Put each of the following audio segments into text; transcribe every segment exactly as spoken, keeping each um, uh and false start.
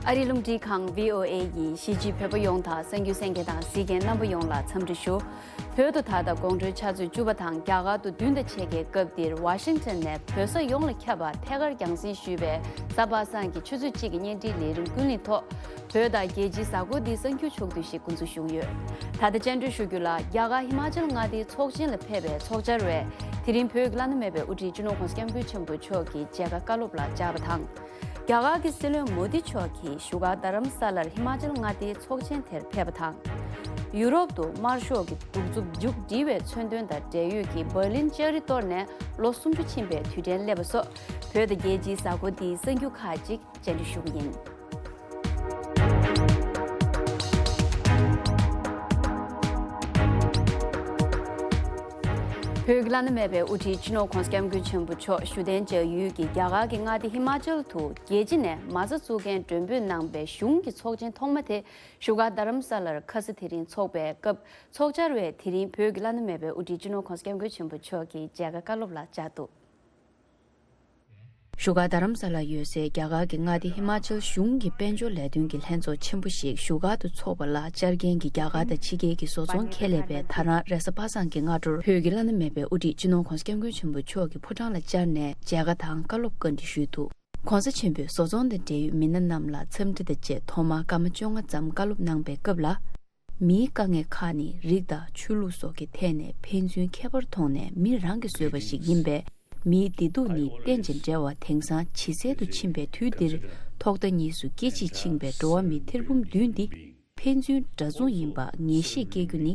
ཨ་རིའི་རླུང་འཕྲིན་ཁང་བྷི་ཨོ་ཨེ་ཡིས་གཞིས་བྱེས་བོད་པ་ཡོངས་དང་གསར་འགྱུར་གསན་མཁན་དང་གཟིགས་མཁན་རྣམ་པ་ཡོངས་ལ་འཚམས་འདྲི་ཞུ། བོད་དུ་ད་ལྟ་དགོང་དྲོའི་ཆུ་ཚོད་བཅུ་པ་དང་རྒྱ་གར་དུ་བདུན་དང་ཕྱེད་ཀའི་སྐབས་འདིར་ཝ་ཤིང་ཊོན་ནས་བོད་ས་ཡོངས་ལ་ཁྱབ་པ་ཐད་ཀར་རྒྱང་སྲིང་ཞུས་པའི་གཟའ་པ་སངས་ཀྱི་ཆུ་ཚོད་གཅིག་གི་བརྙན་འཕྲིན་ལས་རིམ་ཀུན་གླེང་ཐོག་བོད་དང་རྒྱལ་སྤྱིའི་གཟའ་འཁོར་འདིའི་གསར་འགྱུར་ཕྱོགས་བསྡུས་ཤིག་འགོ་འཛུགས་ཞུ་གི་ཡོད། ད་ལྟ་བཅར་འདྲི་ཞུ་རྒྱུ་ལ། རྒྱ་གར་ཧི་མ་ཅལ་མངའ་སྡེའི་ཚོགས་ཆེན་ལ་ཕེབས་པའི་ཚོགས་བཅར་བས་དེ་རིང་བོད་ཀྱི་བླ་ན་མེད་པའི་དབུ་ཁྲིད་སྤྱི་ནོར་༧གོང་ས་༧སྐྱབས་མགོན་ཆེན་པོ་མཆོག་གི་མཇལ་ཁ་བཀའ་སློབ་ལ་བཅར་བ་དང་། རྒྱ་གར་གྱི་སྲིད་བློན་མོ་དི་མཆོག་གིས་བཞུགས་སྒར་རྡ་རམ་ས་ལར་ཧི་མ་ཅལ་མངའ་སྡེའི་ཚོགས་ཆེན་དེར་ཕེབས་པ་དང་། ཡུ་རོབ་ཏུ་དམར་ཤོག་གི་གདུག་རྩུབ་མཇུག་སྒྲིལ་བའི་མཚོན་དོན་དང་འབྲེལ་ཡོད་ཀྱི་འབར་ལིན་ལྕགས་རི་གཏོར་ནས་ལོ་སུམ་ཅུ་ཕྱིན་པའི་དུས་དྲན་སླེབས་པ་སོགས་བོད་དང་རྒྱལ་སྤྱིའི་གཟའ་འཁོར་འདིའི་གསར་འགྱུར་ཁག་ཅིག་བཅར་འདྲི་ཞུ་གི་ཡིན། བོད་ཀྱི་བླ་ན་མེད་པའི་དབུ་ཁྲིད་སྤྱི་ནོར་༧གོང་ས་༧སྐྱབས་མགོན་ཆེན་པོ་མཆོག་བཞུགས་གདན་འཇགས་ཡུལ་གྱི་རྒྱ་གར་གྱི་མངའ་སྡེ་ཧི་མ་ཅལ་དུ་རྒྱལ་སྤྱི་ནས་མ་རྩ་བཙུགས་མཁན་མགྲོན་འབོད་གནང་པའི་གཞུང་གི་ཚོགས་ཆེན་ཐོག་མ་དེ་བཞུགས་སྒར་རྡ་རམ་ས་ལར་ཁ་ས་དེ་རིང་འཚོགས་པའི་སྐབས། ཚོགས་བཅར་བས་དེ་རིང་བོད་ཀྱི་བླ་ན་མེད་པའི་དབུ་ཁྲིད་སྤྱི་ནོར་༧གོང་ས་༧སྐྱབས་མགོན་ཆེན་པོ་མཆོག་གི་མཇལ་ཁ་བཀའ་སློབ་ལ་བཅར་འདུག་བཞུགས་སྒར་རྡ་རམ་ས་ལར་ཡོད་སའི་རྒྱ་གར་གྱི་མངའ་སྡེ་ཧི་མ་ཅལ་གཞུང་གི་དཔལ་འབྱོར་ལས་དོན་གྱི་ལྷན་ཚོགས་ཆེན་པོ་ཞིག་བཞུགས་སྒར་དུ་འཚོགས་པ་ལ་བཅར་མཁན་གྱི་རྒྱ་གར་དང་ཕྱི་རྒྱལ་གྱི་བཟོ་ཚོང་ཁྱད་ལས་པས་ད་རང་རེས་གཟའ་པ་སངས་ཀྱི་སྔ་དྲོར་བོད་ཀྱི་བླ་ན་མེད་པའི་དབུ་ཁྲིད་སྤྱི་ནོར་༧གོང་ས་༧སྐྱབས་མགོན་ཆེན་པོ་མཆོག་གི་ཕོ་བྲང་ལ་བཅར་ནས་མཇལ་ཁ་དང་བཀའ་སློབ་བཀའ་འདྲི་ཞུས་འདུག །༧གོང་ས་ཆེན་པོས་བཟོ་ཚོང་དང་འབྲེལ་ཡོད་མི་སྣ་རྣམས་ལ་འཚམས་འདྲི་དང་བཅས་ཐོག་མར་སྐར་མ་བཅོ་ལྔ་ཙམ་བཀའ་སློབ་གནང་པའི་སྐབས་ལ། མིའི་དཀའ་ངལ་ཁག་ནི་རིགས་དང་ཆོས་ལུགས་སོགས་ཀྱི་ཐད་ནས་ཕན་ཚུན་ཁྱད་པར་མཐོང་ནས་མི་རང་གིས་བཟོས་པ་ཞིག་ཡིན་པས། མིའི་བདེ་སྡུག་ནི་རྟེན་ཅིང་འབྲེལ་བ་དེང་སང་ཇེ་གསལ་དུ་ཕྱིན་པའི་དུས་འདིར། ཐོག་མཐའ་གཉིས་སུ་སྐད་ཅིག་ཕྱིན་པའི་འགྲོ་བ་མི་ཐེར་འབུམ་བདུན་འདི་ཕན་ཚུན་འདྲ་མཚུངས་ཡིན་པ་ངེས་ཤེས་སྐྱེ་རྒྱུ་ནི་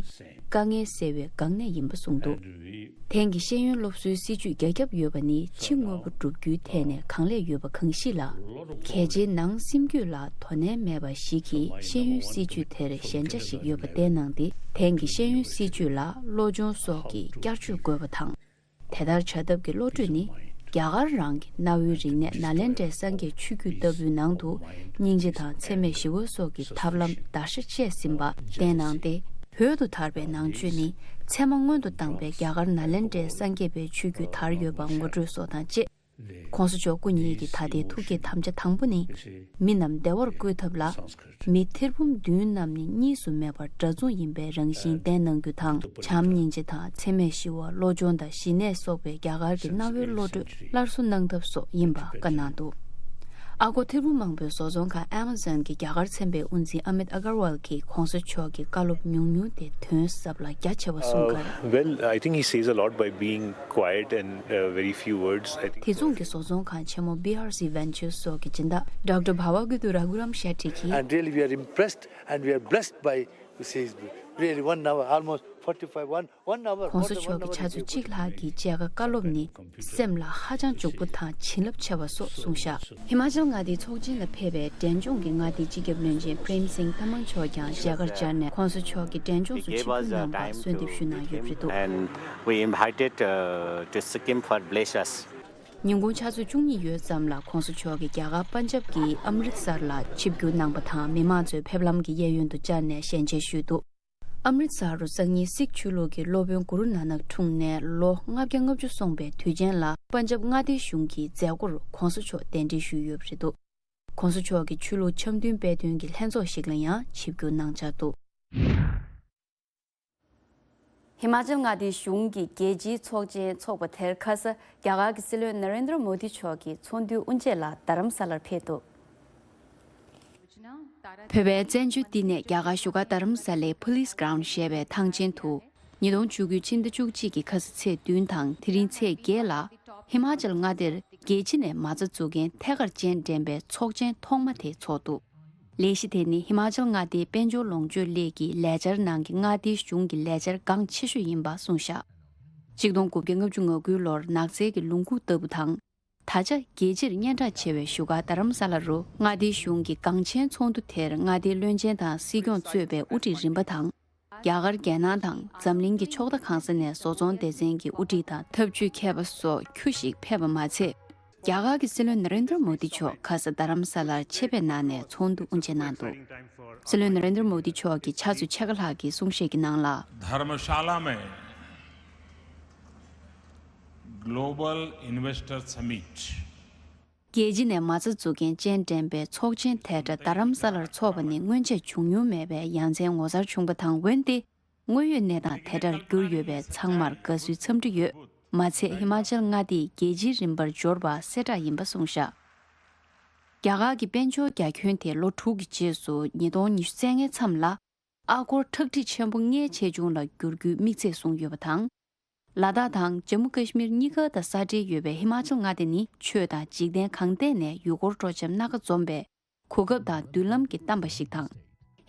དཀའ་ངལ་སེལ་བའི་འགག་གནད་ཡིན་པ་གསུངས་འདུག །དེང་གི་ཤེས་ཡོན་སློབ་གསོའི་སྲིད་བྱུས་རྒྱ་ཁྱབ་ཡོད་པ་ནི་ཕྱི་དངོས་པོ་བསྒྲུབ་རྒྱུའི་ཐད་ནས་གང་ལེགས་ཡོད་པ་གང་ཞིག་ལ། གལ་ཆེའི་ནང་སེམས་རྒྱུད་ལ་དོ་ནན་མེད་པ་ཞིག་གིས་ཤེས་ཡོན་སྲིད་བྱུས་དེར་ཞན་ཆ་ཞིག་ཡོད་པ་བསྟན་གནང་སྟེ། དེང་གི་ཤེས་ཡོན་སྲིད་བྱུས་ལ་བློ་སྦྱོང་སོགས་ཀྱི་བསྐྱར་བཅོས་དགོས་པ་དང་། དེ་ལྟར་བྱ་ཐབས་ཀྱི་བློ་གྲོས་ནི་རྒྱ་གར་རང་གི་གནའ་བོའི་རིག་གནས་ནཱ་ལེནྡྲའི་སངས་རྒྱས་ཆོས་བརྒྱུད་ལྟ་བུའི་ནང་དུ་སྙིང་རྗེ་དང་འཚེ་མེད་ཞི་བ་སོགས་ཀྱི་ཐབས་ལམ་བརྡར་ཤ་བཅད་ཟིན་པ་བསྟན་གནང་སྟེ། བོད་དུ་དར་བའི་ནང་ཆོས་ནི་ཚད་མ་སྔོན་དུ་བཏང་བའི་རྒྱ་གར་ནཱ་ལེནྡྲའི་སངས་རྒྱས་པའི་ཆོས་བརྒྱུད་དར་ཡོད་པ་ངོ་སྤྲོད་སོགས་དང་བཅས། ྋགོང་ས་མཆོག་སྐུ་ཉིད་ཀྱི་ད་ལྟའི་ཐུགས་བསྐྱེད་དམ་བཅའ་དང་པོ་ནི། མི་རྣམས་བདེ་བར་བཀོད་ཐབས་ལ། མི་ཐེར་འབུམ་བདུན་རྣམས་ནི་གཉིས་སུ་མེད་པར་འདྲ་མཚུངས་ཡིན་པའི་རང་བཞིན་བསྟན་གནང་རྒྱུ་དང་། བྱམས་སྙིང་རྗེ་དང་འཚེ་མེད་ཞི་བ། བློ་སྦྱོང་དང་ཞི་གནས་སོགས་པའི་རྒྱ་གར་གྱི་གནའ་བོའི་བློ་གྲོས་སླར་གསོ་གནང་ཐབས་སོགས་ཡིན་པ་བཀའ་གནང་འདུག །ཨ་སྒོར་ཐེར་འབུམ་མང་པོའི་བཟོ་ཚོང་ཁང་Amazon་གྱི་རྒྱ་གར་ཚན་པའི་དབུ་འཛིན་ཨ་མིད་ཨ་གར་ཝལ་གྱིས་ྋགོང་ས་མཆོག་གི་བཀའ་སློབ་ཉུང་ཉུང་དེ་དོན་ཟབ་ལ་རྒྱ་ཆེ་བ་གསུངས་ཁར། Uh, well, I think he says a lot by being quiet and, uh, very few words. I think དེ་མཚུངས་ཀྱི་བཟོ་ཚོང་ཁང་ཆེན་མོ་B R C Ventures སོགས་ཀྱི་སྦྱིན་བདག་Doctor Bhavaguddu Raghuram Shetty གིས། And really, we are impressed and we are blessed by, you see, really one hour, almost forty-five, one, one hour, ྋགོང་ས་མཆོག་གི་ཕྱག་ཚོད་གཅིག་ལྷག་གི་མཇལ་ཁ་བཀའ་སློབ་ནི་སེམས་ལ་ཧ་ཅང་འཇུག་པོ་དང་བྱིན་རླབས་ཆེ་བ་སོགས་གསུངས་བཞག །ཧི་མ་ཅལ་མངའ་སྡེའི་ཚོགས་ཆེན་ལ་ཕེབས་པའི་འབྲས་ལྗོངས་ཀྱི་མངའ་སྡེའི་སྤྱི་ཁྱབ་བློན་ཆེན་Prem Singh Tamang མཆོག་ཀྱང་མཇལ་ཁར་བཅར་ནས་ྋགོང་ས་མཆོག་གི་འབྲས་ལྗོངས་སུ་ཆིབས་བསྒྱུར་གནང་པར་གསོལ་འདེབས་ཞུ་གནང་ཡོད་པ་རེད་འདུག །And we invited, uh, to Sikkim for bless us. ཉིན་གུང་ཆུ་ཚོད་བཅུ་གཉིས་ཡོལ་ཙམ་ལ་ྋགོང་ས་མཆོག་གིས་རྒྱ་གར་པན་ཇབ་ཀྱི་ཨམ་རིད་སར་ལ་ཆིབས་བསྒྱུར་གནང་པ་དང་མི་མང་ཚོའི་ཕེབས་ལམ་གྱི་གཡས་གཡོན་དུ་བཅར་ནས་ཞལ་མཇལ་ཞུས་འདུག །ཨམ་རིད་སར་རུ་སང་ཉིན་སིག་ཆོས་ལུགས་ཀྱི་སློབ་དཔོན་གུ་རུ་ན་ནག་འཁྲུངས་ནས་ལོ་ལྔ་བརྒྱ་ལྔ་བཅུ་སོང་པའི་དུས་ཆེན་ལ་པན་ཇབ་མངའ་སྡེའི་གཞུང་གི་མཛད་སྒོར་ྋགོང་ས་མཆོག་གདན་འདྲེན་ཞུས་ཡོད་པ་རེད་འདུག །ྋགོང་ས་མཆོག་གི་ཆོས་ལུགས་འཆམ་མཐུན་དཔེ་སྟོན་གྱི་ལྷན་ཚོགས་ཤིག་ལ་ཡང་ཆིབས་བསྒྱུར་གནང་འཆར་འདུག་ཧི་མ་ཅལ་མངའ་སྡེའི་གཞུང་གི་རྒྱལ་སྤྱིའི་ཚོགས་ཆེན་འཚོགས་པ་དེར་ཁ་ས་རྒྱ་གར་གྱི་སྲིད་བློན་ན་རེན་དྲ་མོ་དི་མཆོག་གིས་ཚོགས་འདུའི་དབུ་འབྱེད་ལ་རྡ་རམ་ས་ལར་ཕེབས་འདུག །བོད་པའི་བཙན་བྱོལ་བསྟི་གནས་རྒྱ་གར་བཞུགས་སྒར་རྡ་རམ་ས་ལའི་Police Ground ཞེས་པའི་ཐང་ཆེན་དུ་ཉིས་སྟོང་བཅུ་དགུ་ཕྱི་ཟླ་བཅུ་གཅིག་གི་ཁ་ས་ཚེས་བདུན་དང་དེ་རིང་ཚེས་བརྒྱད་ལ་ཧི་མ་ཅལ་མངའ་སྡེར་རྒྱལ་སྤྱི་ནས་མ་རྩ་འཛུགས་མཁན་ཐད་ཀར་སྤྱན་འདྲེན་པའི་ཚོགས་ཆེན་ཐོག་མ་དེ་འཚོགས་འདུག །ལས་གཞི་དེ་ནི་ཧི་མ་ཅལ་མངའ་སྡེའི་དཔལ་འབྱོར་ལོངས་སྤྱོད་སླད་ཀྱི་ལས་འཆར་ནང་གི་མངའ་སྡེའི་གཞུང་གི་ལས་འཆར་འགངས་ཆེ་ཤོས་ཡིན་པ་གསུངས་བཞག །གཅིག་སྟོང་དགུ་བརྒྱ་ལྔ་བཅུ་ང་དགུའི་ལོར་ནགས་ཚལ་གྱི་ལུང་ཁུག་ལྟ་བུ་དང་། ད་ཆ་རྒྱལ་སྤྱིར་སྙན་གྲགས་ཆེ་བའི་བཞུགས་སྒར་རྡ་རམ་ས་ལ་རུ་མངའ་སྡེའི་གཞུང་གི་འགངས་ཆེན་ཚོགས་འདུ་དེར་མངའ་སྡེའི་བློན་ཆེན་དང་སྲིད་སྐྱོང་གཙོས་པའི་དབུ་ཁྲིད་རིམ་པ་དང་། རྒྱ་གར་རྒྱལ་ནང་དང་འཛམ་གླིང་གི་ཕྱོགས་མཐའ་གང་ས་ནས་བཟོ་ཚོང་སྡེ་ཚན་གྱི་དབུ་ཁྲིད་དང་འཐབ་ཇུས་མཁས་པ་སོགས་ཁྱུ་ཞིག་ཕེབས་པ་མ་ཚད། རྒྱ་གར་གྱི་སྲིད་བློན་ན་རེན་དྲ་མོ་དི་མཆོག་ཁ་ས་རྡ་རམ་ས་ལར་ཆེད་ཕེབས་གནང་ནས་ཚོགས་འདུ་དབུ་འབྱེད་གནང་འདུག །སྲིད་བློན་ན་རེན་དྲ་མོ་དི་མཆོག་གིས་ཕྱག་ཚོད་ཕྱེད་ཀ་ལྷག་གི་གསུང་བཤད་ཀྱི་ནང་ལ། धर्मशाला में global investor summit རྒྱལ་སྤྱི་ནས་མ་རྩ་འཛུགས་མཁན་སྤྱན་འདྲེན་པའི་ཚོགས་ཆེན་དེ་འདྲ་རྡ་རམ་ས་ལར་འཚོགས་པ་ནི་སྔོན་ཆད་བྱུང་མྱོང་མེད་པའི་ཡ་མཚན་ངོ་མཚར་བྱུང་པ་དང་། འོན་ཏེ། དངོས་ཡོད་གནས་སྟངས་དེ་འདྲར་གྱུར་ཡོད་པས་ཚང་མར་དགའ་བསུའི་འཚམས་འདྲི་ཡོད། མ་ཚད་ཧི་མ་ཅལ་མངའ་སྡེས་རྒྱལ་སྤྱིའི་རིམ་པར་འབྱོར་བ་གསལ་བསྒྲགས་ཡིན་པ་གསུངས་བཞག་རྒྱ་གར་གྱི་དཔལ་འབྱོར་རྒྱ་ཁྱོན་དེ་ལོ་དྲུག་གི་རྗེས་སུ་ཉིས་སྟོང་ཉི་ཤུ་རྩ་ལྔའི་མཚམས་ལ། ཨ་སྒོར་ཁྲག་ཁྲིག་ཆེན་པོ་ལྔའི་ཆེ་ཆུང་ལ་འགྱུར་རྒྱུའི་དམིགས་ཚད་བཟུང་ཡོད་པ་དང་། ལ་དྭགས་དང་ཇམ་མུ་ཀ་ཤི་མིར་གཉིས་ཀ་དང་ས་འབྲེལ་ཡོད་པའི་ཧི་མ་ཅལ་མངའ་སྡེ་ནི་ཆོས་དང་འཇིག་རྟེན་གང་སྡེ་ནས་ཡུལ་སྐོར་སྤྲོ་འཆམ་སྣ་ཁ་འཛོམས་པའི་གོ་སྐབས་དང་མདུན་ལམ་གྱི་གཏམ་པ་ཞིག་དང་།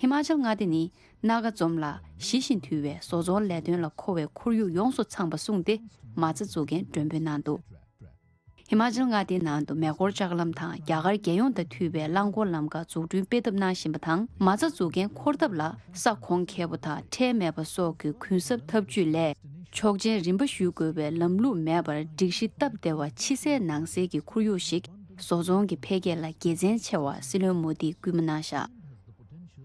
ཧི་མ་ཅལ་མངའ་སྡེ་ནི་སྣ་ཁ་འཛོམས་ལ་ཞི་ཞིང་དུལ་བའི་བཟོ་ཚོང་ལས་དོན་ལ་མཁོ་བའི་ཁོར་ཡུག་ཡོངས་སུ་ཚང་པ་གསུངས་ཏེ། མ་རྩ་འཛུགས་མཁན་མགྲོན་འབོད་གནང་འདུག་ཧི་མ་ཅལ་མངའ་སྡེའི་ནང་དུ་མེ་འཁོར་ལྕགས་ལམ་དང་རྒྱ་གར་རྒྱལ་ཡོངས་དང་མཐུན་པའི་རླངས་འཁོར་ལམ་ཁ་འཛུགས་སྐྲུན་སྤེལ་ཐབས་གནང་བཞིན་པ་དང་། མ་རྩ་འཛུགས་མཁན་འཁོར་ཐབས་ལ་ས་གོང་ཁེ་པོ་དང་ཁྲལ་མེད་པ་སོགས་ཀྱི་གུན་གསབ་ཐབས་ཇུས་ལས། ཆོག་མཆན་རིམ་པ་ཞུ་དགོས་པའི་ལམ་ལུགས་མེད་པར་སྒྲིག་གཞི་སྟབས་བདེ་བ་ཕྱི་གསལ་ནང་གསལ་གྱི་ཁོར་ཡུག་ཞིག་བཟོ་ཚོང་གི་འཕེལ་རྒྱས་ལ་དགེ་མཚན་ཆེ་བ་སྲིད་བློན་མོ་དིས་སྐུལ་མ་གནང་བཞག་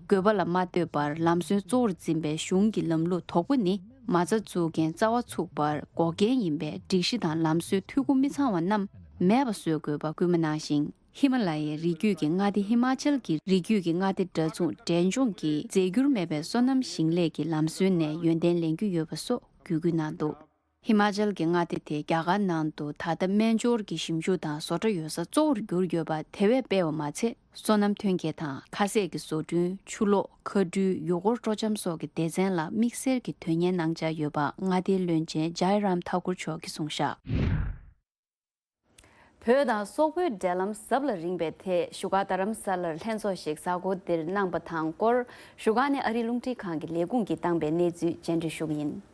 དགོས་པ་ལ་མ་ལྟོས་པར་ལམ་སྲོལ་གཙོ་བོར་འཛིན་པའི་གཞུང་གི་ལམ་ལུགས་དོག་པོ་ནི་མ་རྩ་འཛུགས་མཁན་རྩ་བ་ཚུགས་པར་འགོག་རྐྱེན་ཡིན་པས། སྒྲིག་གཞི་དང་ལམ་སྲོལ་འཐུས་སྒོ་མི་ཚང་བ་རྣམས་མེད་པ་བཟོ་དགོས་པ་སྐུལ་མ་གནང་ཞིང་། ཧི་མ་ལ་ཡའི་རི་རྒྱུད་ཀྱི་མངའ་སྡེ་ཧི་མ་ཅལ་གྱི་རི་རྒྱུད་ཀྱི་མངའ་སྡེ་འདྲ་མཚུངས་འབྲས་ལྗོངས་ཀྱི་རྫས་འགྱུར་མེད་པའི་སོ་ནམ་ཞིང་ལས་ཀྱི་ལམ་སྲོལ་ནས་ཡོན་ཏན་ལེན་རྒྱུ་ཡོད་པ་སོགས་བརྒྱུད་སྐུལ་གནང་འདུག་ཧི་མ་ཅལ་གྱི་མངའ་སྡེ་དེ་རྒྱ་གར་ནང་དུ་ད་ལྟ་སྨན་སྦྱོར་གྱི་ཞིབ་འཇུག་དང་བཟོ་གྲྭ་ཡོད་ས་གཙོ་བོར་གྱུར་ཡོད་པ་དེ་བས་སྤེལ་བ་མ་ཚད། སོ་ནམ་ཐོན་སྐྱེད་དང་ཁ་ཟས་ཀྱི་བཟོ་སྐྲུན། ཆུ་གློག་མཁའ་འགྲུལ། ཡུལ་སྐོར་སྤྲོ་འཆམ་སོགས་ཀྱི་སྡེ་ཚན་ལ་དམིགས་བསལ་གྱི་དོན་གཉེར་གནང་འཆར་ཡོད་པ་མངའ་སྡེའི་བློན་ཆེན་ཇའི་རམ་ཐ་ཀུར་མཆོག་གིས་གསུངས་བཞག་བོད་དང་སོག་པོའི་འབྲེལ་ལམ་ཟབ་ལ་རིང་བའི་ཐད་བཞུགས་སྒར་རྡ་རམ་ས་ལར་ལྷན་ཚོགས་ཤིག་གཟའ་འཁོར་འདིར་གནང་པ་དང་སྐོར། བཞུགས་སྒར་ནས་ཨ་རིའི་རླུང་འཕྲིན་ཁང་གི་ལས་ཁུངས་ཀྱིས་བཏང་པའི་གནས་ཚུལ་སྤྱན་འབུལ་ཞུ་གི་ཡིན། བཞུགས་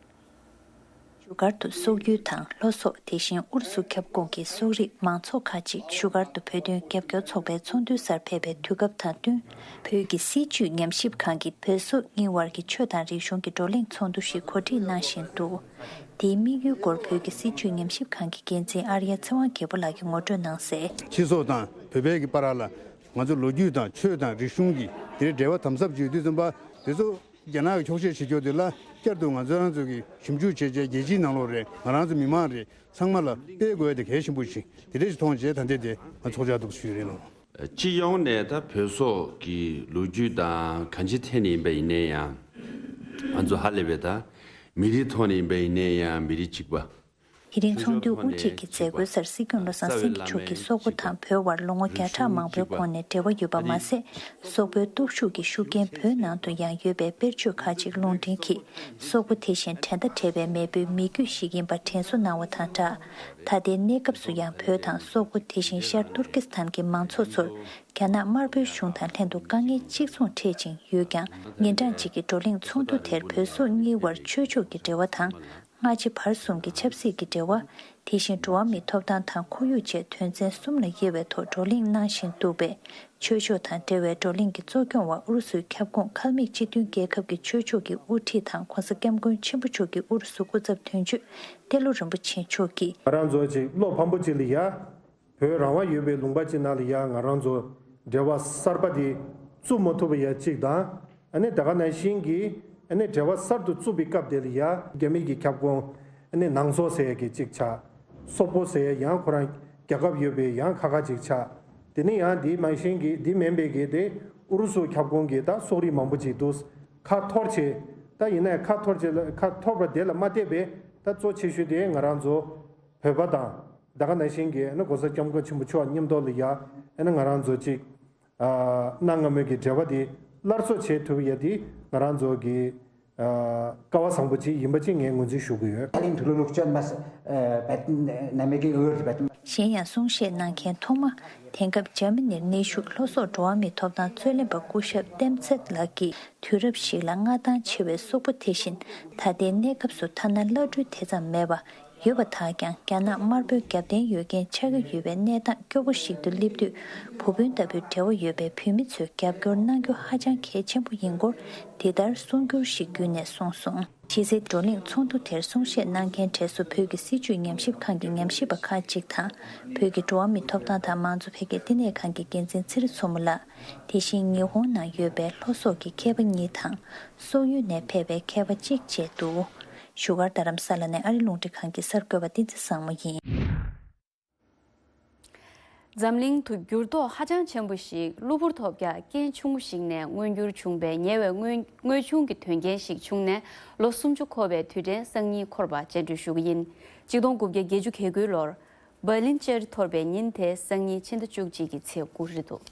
སྒར་དུ་སོག་ཡུལ་དང་ལྷོ་སོག་དེ་བཞིན་ཨུ་རུ་སུ་ཁྱབ་ཁོངས་ཀྱི་སོག་རིགས་མང་ཚོགས་ཁག་ཅིག་བཞུགས་སྒར་དུ་བོད་དོན་རྒྱབ་སྐྱོར་ཚོགས་པའི་ཚོགས་འདུའི་སར་ཕེབས་པའི་དུས་སྐབས་དང་བསྟུན། བོད་ཀྱི་སྲིད་བྱུས་ཉམས་ཞིབ་ཁང་གིས་བོད་སོག་གཉིས་དབར་གྱི་ཆོས་དང་རིག་གཞུང་གི་བགྲོ་གླེང་ཚོགས་འདུ་ཞིག་གོ་སྒྲིག་གནང་བཞིན་འདུག་དེའི་དམིགས་ཡུལ་སྐོར་བོད་ཀྱི་སྲིད་བྱུས་ཉམས་ཞིབ་ཁང་གི་འགན་འཛིན་ཨར་ཡ་ཚེ་དབང་རྒྱལ་པོ་ལགས་ཀྱིས་ངོ་སྤྲོད་གནང་གསལ། སྤྱི་ཚོགས་དང་བོད་པའི་གི་བར་ལ་ང་ཚོ་ལོ་རྒྱུས་དང་ཆོས་དང་རིག་གཞུང་གི་དེ་འབྲེལ་བ་དམ་ཟབ་བྱེད་དུས་ཙམ་པ་དེ་ཚོ་རྒྱ་ནག་གི་འཁྱོག་བཤད་བྱེད་རྒྱུ་དེ་ལ་བསྐྱར་དུ་ང་ཚོ་རང་ཚོ་གི་ཞིབ་འཇུག་བྱེད་བྱེད་རྒྱལ་སྤྱིའི་ནང་ལོགས་རེད། ང་རང་ཚོ་མི་མང་རེད། ཚང་མ་ལ་སྤེལ་དགོས་དེ་གལ་ཆེན་པོ་ཞིག་དེ་འདྲ་ཞིག་མཐོང་བྱས་ད་ལྟ་དེ་ང་ཚོགས་བཅར་འདུག་ཞུས་རེད་ལགས། སྤྱི་ཡོངས་ནས་ད་བོད་སོག་གི་ལོ་རྒྱུས་དང་གང་ཅིའི་ཐད་ནས་ཡིན་པ་ཡིན་ནའི་ཡང་། ང་ཚོ་ཧ་ལས་པའི་ད་མི་རིགས་ཐོག་ནས་ཡིན་པ་ཡིན་ནའི་ཡང་མི་རིགས་གཅིག་པ། དེ་རིང་ཚོགས་འདུའི་དབུ་ཁྲིད་ཀྱི་མཛད་སྒོའི་སར་སྲིད་སྐྱོང་བློ་བཟང་སེང་གེ་མཆོག་གིས་སོག་པོ་དང་བོད་དབར་ལོ་ངོ་བརྒྱ་ཕྲག་མང་པོའི་གོང་ནས་འབྲེལ་བ་ཡོད་པ་མ་ཟད། སོག་པོའི་སྟོབས་ཤུགས་ཀྱི་ཤུགས་རྐྱེན་བོད་ནང་དུ་ཡང་ཡོད་པའི་དཔེར་བརྗོད་ཁག་ཅིག་ལུང་འདྲེན་གྱིས། སོག་པོ་དེ་བཞིན་འགྲན་ཟླ་བྲལ་བའི་མེས་པོའི་མི་རྒྱུད་ཞིག་ཡིན་པ་དྲན་གསོ་གནང་བ་དང་སྦྲགས། ད་ལྟའི་གནས་སྐབས་སུ་ཡང་བོད་དང་སོག་པོ་དེ་བཞིན་ཤར་ཏུར་ཀི་སི་ཐན་གྱི་མང་ཚོགས་ཚོར་རྒྱ་ནག་དམར་པོའི་གཞུང་དང་ལྷན་དུ་དཀའ་ངལ་གཅིག་མཚུངས་འཕྲད་ཅིང་ཡོད་ཀྱང་། ཉིན་གྲངས་གཅིག་གི་བགྲོ་གླེང་ཚོགས་འདུ་དེར་བོད་སོག་གཉིས་དབར་ཆོས་ཕྱོགས་ཀྱི་འབྲེལ་བ་དང་། སྔ་ཕྱི་བར་གསུམ་གྱི་ཆབ་སྲིད་ཀྱི་འབྲེལ་བ། དེ་བཞིན་འགྲོ་བ་མིའི་ཐོབ་ཐང་དང་ཁོར་ཡུག་བཅས་དོན་ཚན་གསུམ་ལ་དབྱེ་བའི་ཐོག་བགྲོ་གླེང་གནང་བཞིན་འདུག་པས། ཆོས་ཕྱོགས་དང་འབྲེལ་བའི་བགྲོ་གླེང་གི་གཙོ་སྐྱོང་བ་ཨུ་རུ་སུའི་ཁྱབ་ཁོངས་ཁལ་མིག་སྤྱི་མཐུན་རྒྱལ་ཁབ་ཀྱི་ཆོས་ཕྱོགས་ཀྱི་དབུ་ཁྲིད་དང་༸གོང་ས་༸སྐྱབས་མགོན་ཆེན་པོ་མཆོག་གི་ཨུ་རུ་སུ་སྐུ་ཚབ་དོན་གཅོད་ཏེ་ལོ་རིན་པོ་ཆེ་མཆོག་གིས། ང་རང་ཚོ་ཅིག་བློ་ཕམ་པོ་ཅིག་ལ་ཡ། བོད་རང་དབང་ཡོད་པའི་ལུང་པ་ཅིག་ནང་ལ་ཡ་ང་རང་ཚོ་འབྲེལ་བ་གསར་པ་དེ་བཙུགས་མ་ཐུབ་པ་ཡ་གཅིག་དང་། ཨ་ནི་དེ་ག་ནང་བཞིན་གྱི་ཨ་ནི་འབྲེལ་བ་གསར་དུ་བཙུགས་པའི་སྐབས་དེ་ལ་ཡ་རྒྱ་མི་གི་ཁྱབ་ཁོངས་ཨ་ནི་ནང་སོག་ཟེར་ཡ་གི་གཅིག་ཆགས། སོག་པོ་ཟེར་ཡ་ཡང་ཁོ་རང་རྒྱལ་ཁབ་ཡོད་པའི་ཡང་ཁག་ཁག་ཅིག་ཆགས། དེ་ནས་ཡང་དེ་མ་གཞན་གྱི་དེ་མིན་པའི་གི་དེ་ཨུ་རུ་སུ་ཁྱབ་ཁོངས་ཀྱི་ད་སོག་རིགས་མང་པོ་ཅིག་འདུག་ཁ་འཐོར་བྱས། ད་ཡིན་ནའི་ཁ་འཐོར་བྱས་ལ་ཁ་འཐོར་བ་དེ་ལ་མ་བལྟས་པའི་ད་གཙོ་ཆེ་ཤོས་དེ་ང་རང་ཚོ་བོད་པ་དང་། ད་ག་ནང་བཞིན་གྱི་ཨ་ནི་༸གོང་ས་༸སྐྱབས་མགོན་ཆེན་པོ་མཆོག་མཉམ་དུ་ལ་ཡ་ཨ་ནི་ང་རང་ཚོ་གཅིག་ཨ་གནའ་སྔ་མོའི་གི་འབྲེལ་བ་དེ་སླར་གསོ་བྱེད་ཐུབ་ཡ་དེ་ང་རང་ཚོ་གི་ཨ་སྐལ་བ་བཟང་པོ་ཅིག་ཡིན་པ་ཅིག་ངས་ངོས་འཛིན་ཞུ་གི་ཡོད། གཞན་ཡང་གསུང་བཤད་གནང་མཁན་ཐོག་མ་དེང་སྐབས་འཇར་མ་ནིར་གནས་བཞུགས་ལྷོ་སོག་འགྲོ་བ་མིའི་ཐོབ་ཐང་རྩོད་ལེན་པ་སྐུ་ཞབས་ཏེམ་ཚད་ལགས་ཀྱིས་དུས་རབས་ཤིག་ལ་མངའ་ཐང་ཆེ་བའི་སོག་པོ་དེ་བཞིན་ད་ལྟའི་གནས་སྐབས་སུ་ཐ་ན་བླ་སྤྲུལ་དེ་ཙམ་མེད་པ། ཡོད་པ་དག་ཀྱང་རྒྱ་ནག་དམར་པོའི་རྒྱབ་རྟེན་ཡོད་མཁན་ཆགས་ཀྱི་ཡོད་པའི་གནས་སྟངས་སྐྱོ་པོ་ཞིག་ཏུ་སླེབས་དུས། བུ་སྤུན་ལྟ་བུའི་འབྲེལ་བ་ཡོད་པའི་བོད་མི་ཚོས་རྒྱབ་སྐྱོར་གནང་རྒྱུ་ཧ་ཅང་གལ་ཆེན་པོ་ཡིན་སྐོར་འདི་ལྟར་གསུང་སྒྱུར་ཞིག་བརྒྱུད་ནས་གསུངས་སོང་། གཞི་རྩའི་བགྲོ་གླེང་ཚོགས་འདུ་དེར་གསུང་བཤད་གནང་མཁན་གྲས་སུ་བོད་ཀྱི་སྲིད་བྱུས་ཉམས་ཞིབ་ཁང་གི་ཉམས་ཞིབ་པ་ཁག་ཅིག་དང་། བོད་ཀྱི་འགྲོ་བ་མིའི་ཐོབ་ཐང་དང་མང་གཙོ་འཕེལ་རྒྱས་བསྟི་གནས་ཁང་གི་འགན་འཛིན་ཚེ་རིང་མཚོ་མོ་ལགས། དེ་བཞིན་ཉི་ཧོང་ནང་ཡོད་པའི་ལྷོ་སོག་གི་མཁས་པ་གཉིས་དང་། སོག་ཡུལ་ནས་ཕེབས་པའི་མཁས་པ་གཅིག་བཅས་འདུག་བཞུགས་སྒར་རྡ་རམ་ས་ལ་ནས་ཨ་རི་རླུང་འཕྲིན་ཁང་གི་གསར་འགོད་པ་བསྟན་འཛིན་བཟང་མོ་ཡིན། འཛམ་གླིང་དུ་འགྱུར་ལྡོག་ཧ་ཅང་ཆེན་པོ་ཞིག་གློ་བུར་ཐོབ་རྒྱག་རྐྱེན་ཆུང་ངུ་ཞིག་ནས་མངོན་འགྱུར་བྱུང་བའི་ཉེ་བའི་དངོས་དངོས་བྱུང་གི་དོན་རྐྱེན་ཞིག་བྱུང་ནས་ལོ་སུམ་ཅུ་འཁོར་བའི་དུས་དྲན་སང་ཉིན་འཁོར་བ་སྤྱན་འབུལ་ཞུ་གི་ཡིན། གཅིག་སྟོང་དགུ་བརྒྱ་བརྒྱད་ཅུ་གྱ་དགུའི་ལོར་འབར་ལིན་བཅར་འཐོར་བའི་ཉིན་དེ་སང་ཉིན་ཕྱི་ཟླ་བཅུ་གཅིག་གི་ཚེས་དགུ་རེད་འདུག་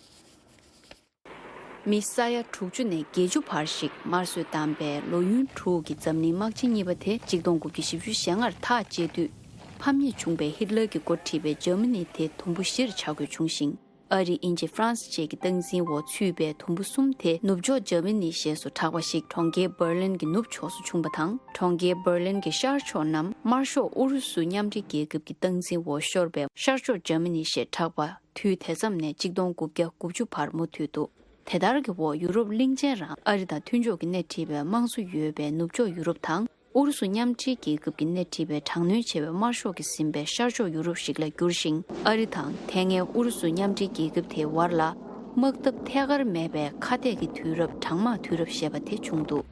མི་ས་ཡ་དྲུག་ཅུ་ནས་བརྒྱད་ཅུ་བར་ཞིག་དམར་གསོད་བཏང་པའི་ལོ་ཡུན་དྲུག་གི་འཛམ་གླིང་དམག་ཆེན་གཉིས་པ་དེ་གཅིག་སྟོང་དགུ་བརྒྱ་བཞི་བཅུ་ཞེ་ལྔར་ཐག་བཅད་དུས། ཕམ་ཉེས་བྱུང་བའི་ཧིཏ་ལར་གྱིས་འགོ་ཁྲིད་པའི་འཇར་མ་ནི་དེ་དུམ་བུ་བཞིར་ཆ་བགོས་བྱུང་ཞིང་། ཨ་རི། དབྱིན་ཇི། ཧྥ་རན་སི་བཅས་ཀྱི་སྟངས་འཛིན་འོག་ཚུད་པའི་དུམ་བུ་གསུམ་དེ་ནུབ་ཕྱོགས་འཇར་མ་ནི་ཞེས་སུ་གྲགས་པ་ཞིག་གྲོང་ཁྱེར་འབར་ལིན་གྱི་ནུབ་ཕྱོགས་སུ་བྱུང་བ་དང་། གྲོང་ཁྱེར་འབར་ལིན་གྱི་ཤར་ཕྱོགས་རྣམས་དམར་ཤོག་ཨུ་རུ་སུ་མཉམ་འབྲེལ་རྒྱལ་ཁབ་ཀྱི་སྟངས་འཛིན་འོག་ཤོར་བའི་ཤར་ཕྱོགས་འཇར་མ་ནི་ཞེས་གྲགས་པ། དུས་དེ་མཚམས་ནས་གཅིག་སྟོང་དགུ་བརྒྱ་དགུ་བཅུ་བར་མུ་མཐུད་དུ། དེ་ལྟར་གྱི་འོག་ཡུ་རོབ་གླིང་ཆེན་རང་ཨ་རི་དང་མཐུན་ཕྱོགས་ཀྱིས་སྣེ་ཁྲིད་པའི་དམངས་གཙོ་ཡོད་པའི་ནུབ་ཕྱོགས་ཡུ་རོབ་དང་། ཨུ་རུ་སུ་མཉམ་འབྲེལ་རྒྱལ་ཁབ་ཀྱིས་སྣེ་ཁྲིད་པའི་དྲག་གནོན་ཆེ་བའི་དམར་ཤོག་གིས་ཟིན་པའི་ཤར་ཕྱོགས་ཡུ་རོབ་ཞིག་ལ་གྱུར་ཞིང་། ཨ་རི་དང་དེ་སྔའི་ཨུ་རུ་སུ་མཉམ་འབྲེལ་རྒྱལ་ཁབ་དེའི་བར་ལ། དམག་འཐབ་ཐད་ཀར་མེད་པའི་ཁ་གཏད་ཀྱི་དུས་རབས་གྲང་དམག་དུས་རབས་ཞེས་པ་དེ་བྱུང་འདུག་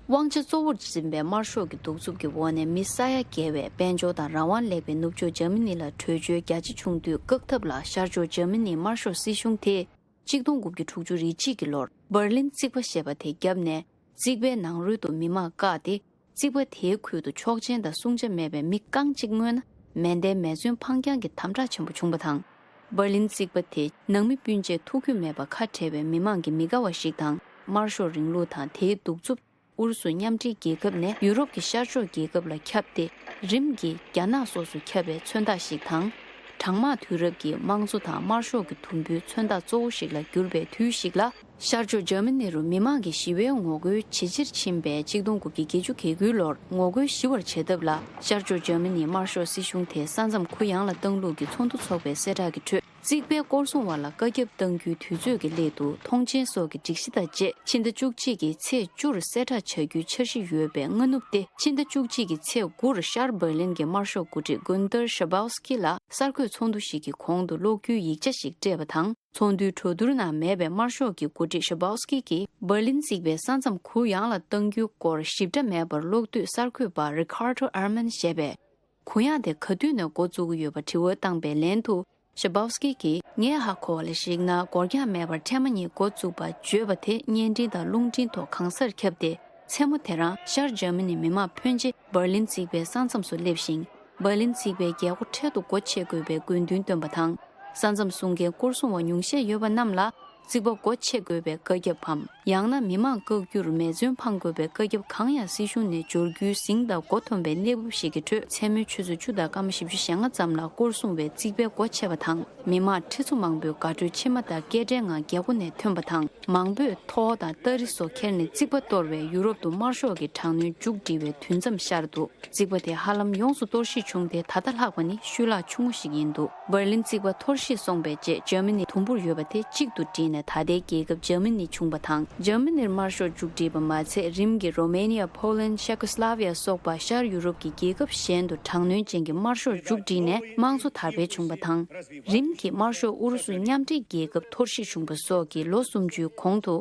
དབང་ཆ་གཙོ་བོར་འཛིན་པའི་དམར་ཤོག་གི་གདུག་རྩུབ་ཀྱི་འོག་ནས་མི་ས་ཡ་བརྒལ་བའི་དཔལ་འབྱོར་དང་རང་དབང་ལེགས་པའི་ནུབ་ཕྱོགས་འཇར་མ་ནི་ལ་བྲོས་བྱོལ་རྒྱ་ཆེ་བྱུང་དུས། བཀག་ཐབས་ལ་ཤར་ཕྱོགས་འཇར་མ་ནིའི་དམར་ཤོག་སྲིད་གཞུང་དེས་གཅིག་སྟོང་དགུ་བརྒྱ་དྲུག་ཅུ་རེ་གཅིག་གི་ལོར་འབར་ལིན་རྩིག་པ་ཞེས་པ་དེ་བརྒྱབ་ནས། རྩིག་པའི་ནང་རོལ་དུ་མི་མང་བཀག་སྟེ། རྩིག་པ་དེའི་ཁུལ་དུ་ཆོག་མཆན་དང་སྲུང་བྱ་མེད་པའི་མི་རྐང་གཅིག་མངོན་ན། མེ་མདའི་མེ་མཚོན་འཕངས་རྐྱང་གི་དམ་དྲག་ཆེན་པོ་བྱུང་བ་དང་། འབར་ལིན་རྩིག་པ་དེ་ནང་མི་སྤུན་མཆེད་ཐུག་རྒྱུ་མེད་པ་ཁ་བྲལ་བའི་མི་མང་གི་མི་དགའ་བ་ཞིག་དང་། དམར་ཤོག་རིང་ལུགས་དང་དེའི་གདུག་རྩུབ། ཨུ་རུ་སུ་མཉམ་འབྲེལ་རྒྱལ་ཁབ་ནས་ཡུ་རོབ་ཀྱི་ཤར་ཕྱོགས་རྒྱལ་ཁབ་ལ་ཁྱབ་སྟེ། རིམ་གྱིས་རྒྱ་ནག་སོགས་སུ་ཁྱབ་པའི་མཚོན་རྟགས་ཤིག་དང་། གྲང་དམག་དུས་རབས་ཀྱི་དམངས་གཙོ་དང་དམར་ཤོག་གི་དུམ་བུའི་མཚོན་རྟགས་གཙོ་བོ་ཞིག་ལ་གྱུར་པའི་དུས་ཤིག་ལ། ཤར་ཕྱོགས་འཇར་མ་ནི་རུ་མི་མང་གིས་ཞི་བའི་ངོ་རྒོལ་ཇེ་ཆེར་ཕྱིན་པའི་གཅིག་སྟོང་དགུ་བརྒྱ་བརྒྱད་ཅུ་གྱ་དགུའི་ལོར། ངོ་རྒོལ་ཞི་བར་བྱེད་ཐབས་ལ། ཤར་ཕྱོགས་འཇར་མ་ནིའི་དམར་ཤོག་སྲིད་གཞུང་དེས་ས་མཚམས་གུ་ཡངས་ལ་བཏང་ལུགས་ཀྱི་ཚོགས་འདུ་འཚོགས་པའི་གསལ་བསྒྲགས་ཀྱི་ཁྲོད། རྩིག་པའི་སྐོར་སྲུང་བ་ལ་བཀའ་ཁྱབ་གཏང་རྒྱུའི་དུས་ཚོད་ཀྱི་སླད་དུ། མཐོང་མཆན་སོགས་ཀྱི་སྒྲིག་གཞི་དང་བཅས། ཕྱི་ཟླ་བཅུ་གཅིག་གི་ཚེས་བཅུར་གསལ་བསྒྲགས་བྱ་རྒྱུའི་འཆར་གཞི་ཡོད་པའི་སྔ་ནུབ་སྟེ། ཕྱི་ཟླ་བཅུ་གཅིག་གི་ཚེས་དགུར་ཤར་འབར་ལིན་གྱི་དམར་ཤོག་འགོ་ཁྲིད་གུན་ཏར་ཤ་བྷའོ་སི་ཀི་ལ་གསར་འགོད་ཚོགས་འདུ་ཞིག་གི་གོང་དུ་གློག་འགྱུའི་ཡིག་ཆ་ཞིག་སྤྲད་པ་དང་། ཚོགས་འདུའི་གྲོས་བསྡུར་ནང་མེད་པའི་དམར་ཤོག་གི་འགོ་ཁྲིད་ཤ་བྷའོ་སི་ཀི་གིས་འབར་ལིན་རྩིག་པའི་ས་མཚམས་གུ་ཡངས་ལ་གཏང་རྒྱུའི་སྐོར་ཞིབ་ཕྲ་མེད་པར། གློག་དུད་གསར་འགོད་པ་རི་ཁར་ཏོ་ཨར་མན་ཞེས་པས། གུ་ཡངས་དེ་ག་དུས་ནས་འགོ་བཙུགས་ཀྱི་ཡོད་པ་དྲི་བ་བཏང་པའི་ལན་དུ། ཤ་བྷའོ་སི་ཀི་གིས། ངས་ཧ་གོ་བ་ལ་གཞིགས་ན། འགོར་འགྱངས་མེད་པར་ཐེངས་མ་གཉིས་འགོ་བཙུགས་པ་བརྗོད་པ་དེ་བརྙན་འཕྲིན་དང་རླུང་འཕྲིན་ཐོག་གང་སར་ཁྱབ་སྟེ། མཚན་མོ་དེ་རང་ཤར་འཇར་མ་ནི་མི་མང་ཕོན་ཆེ་འབར་ལིན་རྩིག་པའི་ས་མཚམས་སུ་སླེབས་ཤིང་། འབར་ལིན་རྩིག་པའི་རྒྱལ་སྒོ་འཕྲལ་དུ་སྒོ་ཕྱེ་དགོས་པའི་དགོས་འདུན་བཏོན་པ་དང་། ས་མཚམས་སྲུང་མཁན་སྐོར་སྲུང་བ་ཉུང་ཤས་ཡོད་པ་རྣམས་ལ། རྩིག་པ་སྒོ་ཕྱེ་དགོས་པའི་བཀའ་ཁྱབ་བམ། ཡང་ན་མི་མང་བཀག་རྒྱུར་མེ་མཚོན་འཕང་དགོས་པའི་བཀའ་ཁྱབ་གང་ཡང་སྲིད་གཞུང་ནས་འབྱོར་རྒྱུའི་ཟིང་དང་མགོ་འཐོམས་པའི་གནས་བབ་ཞིག་གི་ཁྲོད། མཚན་མོའི་ཆུ་ཚོད་བཅུ་དང་སྐར་མ་བཞི་བཅུ་ཞེ་ལྔ་ཙམ་ལ་སྐོར་སྲུང་བས་རྩིག་པའི་སྒོ་ཕྱེ་བ་དང་། མི་མང་ཁྲི་ཚོ་མང་པོས་དགའ་སྤྲོའི་མཆི་མ་དང་སྐད་སྒྲའི་ངང་རྒྱལ་སྒོ་ནས་ཐོན་པ་དང་། མང་པོས་ཐོག་དང་སྟ་རི་སོགས་ཁྱེར་ནས་རྩིག་པ་གཏོར་བས། ཡུ་རོབ་ཏུ་དམར་ཤོག་གི་དྲག་གནོན་མཇུག་སྒྲིལ་བའི་དུས་མཚམས་ཤར་འདུག་རྩིག་པ་དེ་ཧ་ལམ་ཡོངས་སུ་གཏོར་བཤིག་བྱུང་སྟེ། ད་ལྟ་ལྷག་པ་ནི་ཤུལ་ལྷག་ཆུང་ངུ་ཞིག་ཡིན་འདུག་འབར་ལིན་རྩིག་པ་གཏོར་བཤིག་སོང་བའི་རྗེས། འཇར་མ་ནི་དུམ་བུར་ཡོད་པ་དེ་གཅིག་ཏུ་བསྒྲིལ་ནས་ད་ལྟའི་རྒྱལ་ཁབ་འཇར་མ་ནི་བྱུང་བ་དང་། འཇར་མ་ནིར་དམར་ཤོག་མཇུག་སྒྲིལ་པ་མ་ཚད། རིམ་གྱིས་རོ་མེ་ནི་ཡ། ཕོ་ལན། ཤེ་ཀོ་སི་ལོ་ཝི་ཡ་སོགས་པ་ཤར་ཡུ་རོབ་ཀྱི་རྒྱལ་ཁབ་གཞན་དུ་དྲག་གནོན་ཅན་གྱི་དམར་ཤོག་མཇུག་སྒྲིལ་ནས་དམངས་གཙོ་དར་འཕེལ་བྱུང་བ་དང་། རིམ་གྱིས་དམར་ཤོག་ཨུ་རུ་སུ་མཉམ་འབྲེལ་རྒྱལ་ཁབ་གཏོར་བཤིག་བྱུང་བ་སོགས་ཀྱི་ལོ་སུམ་ཅུའི་གོང་དུ།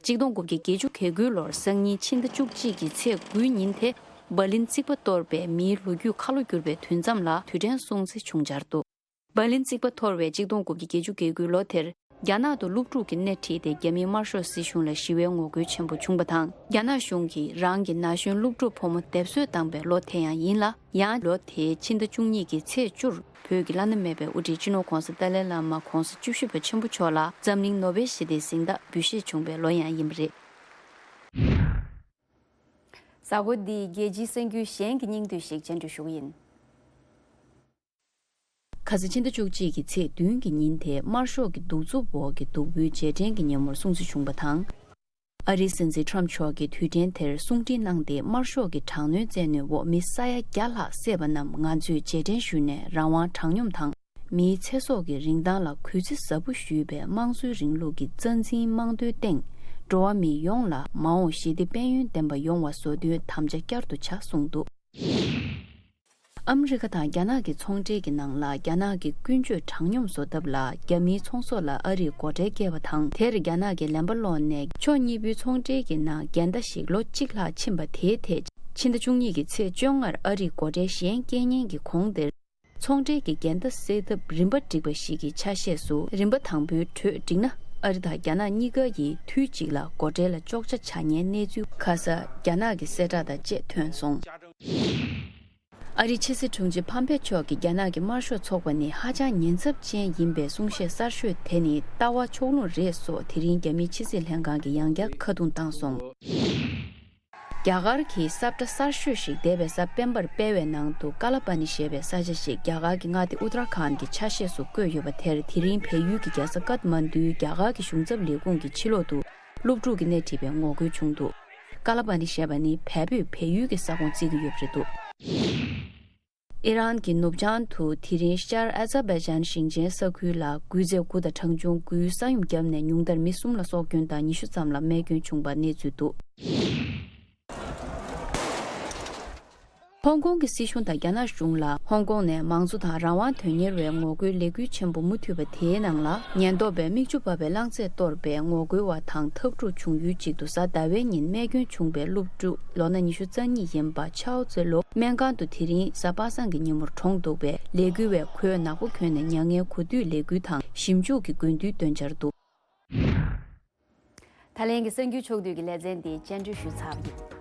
གཅིག་སྟོང་དགུ་བརྒྱ་བརྒྱད་ཅུ་གྱ་དགུའི་ལོར་སང་ཉིན་ཕྱི་ཟླ་བཅུ་གཅིག་གི་ཚེས་དགུའི་ཉིན་དེ། འབར་ལིན་རྩིག་པ་གཏོར་བའི་མིའི་ལོ་རྒྱུས་ཁ་ལོ་བསྒྱུར་བའི་དུས་མཚམས་ལ་དུས་དྲན་སྲུང་བརྩི་བྱུང་འཆར་འདུག་འབར་ལིན་རྩིག་པ་གཏོར་བའི་གཅིག་སྟོང་དགུ་བརྒྱ་བརྒྱད་ཅུ་གྱ་དགུའི་ལོ་དེར། རྒྱ་ནག་ཏུ་སློབ་ཕྲུག་གིས་སྣེ་ཁྲིད་དེ་རྒྱ་མིའི་དམར་ཤོག་སྲིད་གཞུང་ལ་ཞི་བའི་ངོ་རྒོལ་ཆེན་པོ་བྱུང་བ་དང་། རྒྱ་ནག་གཞུང་གིས་རང་གི་ན་གཞོན་སློབ་ཕྲུག་ཕོ་མོ་སྡེབ་གསོད་བཏང་པའི་ལོ་དེ་ཡང་ཡིན་ལ། ཡང་ལོ་དེའི་ཕྱི་ཟླ་བཅུ་གཉིས་ཀྱི་ཚེས་བཅུར། བོད་ཀྱི་བླ་ན་མེད་པའི་དབུ་ཁྲིད་སྤྱི་ནོར་༧གོང་ས་ཏཱ་ལའི་བླ་མ་༧གོང་ས་བཅུ་བཞི་པ་ཆེན་པོ་མཆོག་ལ་འཛམ་གླིང་ནོ་བེལ་ཞི་བདེའི་གཟེངས་རྟགས་འབུལ་བཞེས་བྱུང་བའི་ལོ་ཡང་ཡིན་པ་རེད། གཟའ་འཁོར་འདིའི་རྒྱལ་སྤྱིའི་གསར་འགྱུར་གཞན་གྱི་སྙིང་བསྡུས་ཤིག་སྤྱན་འབུལ་ཞུ་གི་ཡིན། ཁ་སང་ཕྱི་ཟླ་བཅུ་གཅིག་གི་ཚེས་བདུན་གྱི་ཉིན་དེ། དམར་ཤོག་གི་གདུག་རྩུབ་འོག་གི་སྡུག་པོའི་རྗེས་དྲན་གྱི་ཉིན་མོར་སྲུང་བརྩི་བྱུང་བ་དང་། ཨ་རིའི་སྲིད་འཛིན་ཁྲོམ་མཆོག་གིས་དུས་དྲན་དེར་གསུང་འཕྲིན་གནང་སྟེ། དམར་ཤོག་གི་དྲག་གནོན་བཙན་གནོན་འོག་མི་ས་ཡ་བརྒྱ་ལྷག་བསད་པ་རྣམས་ང་ཚོས་རྗེས་དྲན་ཞུས་ནས། རང་དབང་དྲང་སྙོམས་དང་། མིའི་ཚེ་སྲོག་གི་རིན་ཐང་ལ་གུས་བརྩི་ཟབ་པོ་ཞུས་པའི་དམངས་གཙོའི་རིང་ལུགས་ཀྱི་རྩ་འཛིན་རྨང་རྡོའི་སྟེང་། འགྲོ་བ་མི་ཡོངས་ལ་མ་འོངས་ཞི་བདེ་དཔལ་ཡོན་ལྡན་པ་ཡོང་བ་བཟོ་དོན་དམ་བཅའ་བསྐྱར་དུ་བྱ་གསུངས་འདུག་ཨ་མི་རི་ཀ་དང་རྒྱ་ནག་གི་ཚོང་འབྲེལ་གྱི་ནང་ལ། རྒྱ་ནག་གི་ཀུན་སྤྱོད་དྲང་སྙོམས་བཟོ་ཐབས་ལ་རྒྱ་མིའི་ཚོང་ཟོག་ལ་ཨ་རིས་སྒོ་ཁྲལ་བཀལ་བ་དང་། དེར་རྒྱ་ནག་གིས་ལན་པ་སློག་ནས། ཕྱོགས་གཉིས་པོའི་ཚོང་འབྲེལ་གྱི་ནང་འགལ་ཟླ་ཞིག་ལོ་གཅིག་ལྷག་ཕྱིན་པ་དེའི་ཐད། ཕྱི་ཟླ་བཅུ་གཉིས་ཀྱི་ཚེས་བཅོ་ལྔར་ཨ་རིས་སྒོ་ཁྲལ་གཞན་བཀལ་ཉེན་གྱི་གོང་དེར། ཚོང་འབྲེལ་གྱི་འགལ་ཟླ་སེལ་ཐབས་རིམ་པ་བསྒྲིགས་པ་ཞིག་གི་ཆ་ཤས་སུ། རིམ་པ་དང་པོའི་གྲོས་བསྒྲིགས་ན། ཨ་རི་དང་རྒྱ་ནག་གཉིས་ཀ་ཡིས་དུས་གཅིག་ལ་སྒོ་ཁྲལ་ལ་གཅོག་ཆ་བྱ་ཉེན་གནས་ཚུལ་ཁ་ས་རྒྱ་ནག་གི་གསལ་བསྒྲགས་དང་བཅས་ཐོན་སོང་། ཨ་རིའི་ཕྱི་སྲིད་དྲུང་ཆེ་ཕམ་པེ་མཆོག་གིས་རྒྱ་ནག་གི་དམར་ཤོག་ཚོགས་པ་ནི་ཧ་ཅང་ཉེན་ཚབས་ཅན་ཡིན་པའི་གསུང་བཤད་གསར་ཤོས་དེ་ནི་ལྟ་བ་ཕྱོགས་ལྷུང་རེད་སོགས། དེ་རིང་རྒྱ་མིའི་ཕྱི་སྲིད་ལྷན་ཁང་གིས་ཡང་བསྐྱར་ཁ་རྡུང་བཏང་སོང་། རྒྱ་གར་གྱི་ས་བཀྲ་གསར་ཤོས་ཤིག་འདས་པའི་གཟའ་སྤེན་པར་སྤེལ་བའི་ནང་དུ། ཀ་ལ་པ་ནི་ཞེས་པའི་ས་ཆ་ཞིག་རྒྱ་གར་གྱི་མངའ་སྡེ་ཨུ་ཏར་ཁཱན་གྱི་ཆ་ཤས་སུ་བཀོད་ཡོད་པ་དེར། དེ་རིང་བལ་ཡུལ་གྱི་རྒྱལ་ས་ཀཏ་མན་ཌུའི་རྒྱ་གར་གྱི་གཞུང་ཚབ་ལས་ཁུངས་ཀྱི་ཕྱི་ལོགས་དུ་སློབ་ཕྲུག་གིས་སྣེ་ཁྲིད་པའི་ངོ་རྒོལ་བྱུང་འདུག། ཀ་ལ་པ་ནི་ཞེས་པ་ནི་བལ་པོས་བལ་ཡུལ་གྱི་ས་ཁོངས་བརྩི་གི་ཡོད་པ་རེད་འདུག། ཨི་རན་གྱི་ནུབ་བྱང་དུ་དེ་རིང་ཤར་ཨ་ཛར་བྷའི་ཇན་ཞིང་ཆེན་ས་ཁུལ་ལ་འགུལ་རྫས་དགུ་དང་གྲང་ཆུང་དགུའི་ས་ཡོམ་བརྒྱབ་ནས་ཉུང་མཐར་མི་གསུམ་ལ་སྲོག་སྐྱོན་དང་ཉི་ཤུ་ཙམ་ལ་རྨས་སྐྱོན་བྱུང་བ་གནས་ཚུལ་འདུག། ཧོང་ཀོང་གི་སྲིད་གཞུང་དང་རྒྱ་ནག་གཞུང་ལ་ཧོང་ཀོང་ནས་མང་གཙོ་དང་རང་དབང་དོན་གཉེར་བའི་ངོ་རྒོལ་ལས་འགུལ་ཆེན་པོ་མུ་མཐུད་པ་དེའི་ནང་ལ། ཉེན་རྟོག་པས་མིག་ཆུ་འབབ་པའི་རླངས་རྫས་གཏོར་བའི་ངོ་རྒོལ་བ་དང་འཐབ་འཁྲུག་བྱུང་ཡུལ་གཅིག་ཏུ་གཟའ་ཟླ་བའི་ཉིན་རྨས་སྐྱོན་བྱུང་བའི་སློབ་ཕྲུག་ལོ་ན་ཉི་ཤུ་རྩ་གཉིས་ཡིན་པ་ཆའོ་ཙེ་ལོ་སྨན་ཁང་དུ་དེ་རིང་གཟའ་པ་སངས་ཀྱི་ཉིན་མོར་གྲོངས་འདུག་པས། ལས་འགུལ་བས་ཁོའི་ནག་པོ་གྱོན་ནས་མྱ་ངན་གོ་སྡུད་ལས་འགུལ་དང་ཞིབ་འཇུག་གི་དགོས་འདུན་བཏོན་འཆར་འདུག། ད་ལན་གྱི་གསར་འགྱུར་ཕྱོགས་བསྡུས་ཀྱི་ལེ་ཚན་འདི་སྤྱན་འབུལ་ཞུས་ཚར་བ་ཡིན།